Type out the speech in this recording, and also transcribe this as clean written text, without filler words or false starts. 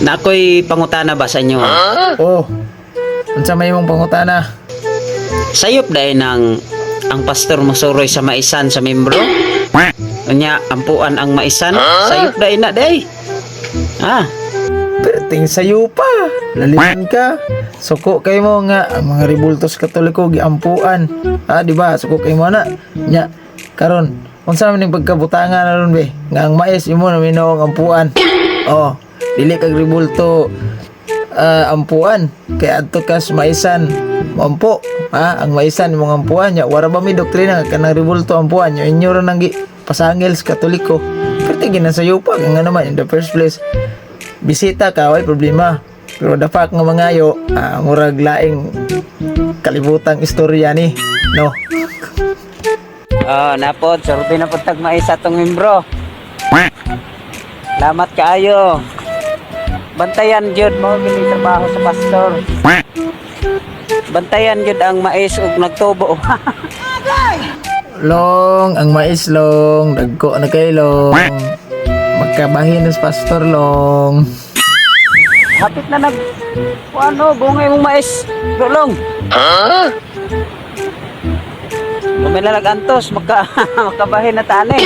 Naa ko'y pangutana ba sa inyo? Oh, unsa may imong pangutana? Sayop diay nang ang pastor mosuroy sa maisan sa membro? Unya, ampuan ang maisan? Sayop diay na diay. Ah, Perting sayo pa. Laliman ka. Suko kay mo nga ang mga ribultos Katoliko giampuan. Ha, di ba? Suko kay mo na. Nya, karon unsa man ning pagkabutanga na ron be? Nga ang mais imo na minuong ampuan. Oh, dili kag ribulto ampuan kay adto kas maisan moampo. Ha, ang maisan imong ampuan nya wara ba mi doktrina nga kanang ribulto ampuan nya inyo ra nang gi pasangil sa Katoliko. Perting ginasayo pa nga naman in the first place bisita ka way problema, pero the fact nga mangayo, murag laing kalibutang istorya ni, no? Oh, napod, sorbe na pod tag mais atong membro. Salamat kaayo. Bantayan gyud mo kini trabaho sa pastor. Bantayan gyud ang mais ug nagtubo. Long, ang mais, long, dagko na kay, long. Magkabahin sa pastor, long. Hapit na nag ano, bunga imong mais. Rulong. Ha? Kung may nalagantos, makabahin na tani.